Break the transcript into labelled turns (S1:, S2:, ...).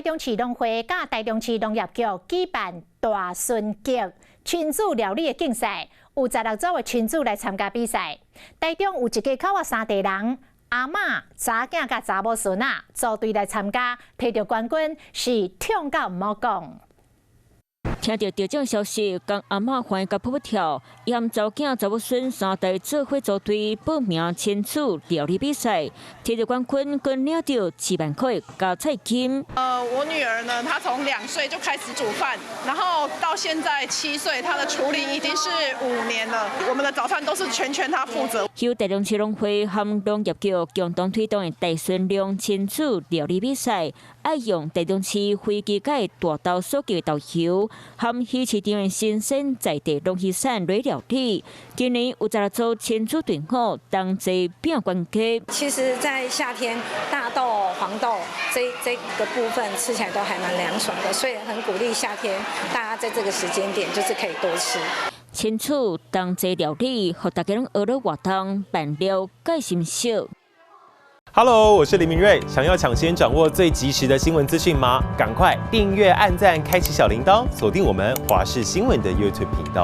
S1: 中市農會佮台中市農業局舉辦大順菊親子料理的競賽，有16組的親子來參加比賽。當中有一家口仔三代人，阿嬤、查囝佮查某孫仔組隊來參加，提著冠軍是痛到毋好講。
S2: 聽著得獎消息，共阿嬤歡喜共噗噗跳，伊和查某囝、查某孫三代做伙組隊報名親子料理比賽，提著冠軍，閣領著7萬塊加菜金。
S3: 我女兒呢，她從2歲就開始煮飯，然後到現在7歲，她的廚齡已經是5年了。我們的早餐都是全權她負責。
S2: 由台中市農會和農業局共同推動的大順量親子料理比賽，愛用台中市飛機改大豆所給的豆油，和魚市場的新鮮在地龍魚鱔來料理。今年有16組親子隊伍同齊拼關卡。
S4: 其實，在夏天，大豆、黃豆這個部分吃起來都還蠻涼爽的，所以很鼓勵夏天大家在這個時間點就是可以多吃。
S2: 親子同齊料理，予大家攏學了活動，辦了蓋心笑。
S5: Hello，我是林明瑞。想要搶先掌握最及時的新聞資訊嗎？趕快訂閱、按讚、開啟小鈴鐺，鎖定我們華視新聞的 YouTube 頻道。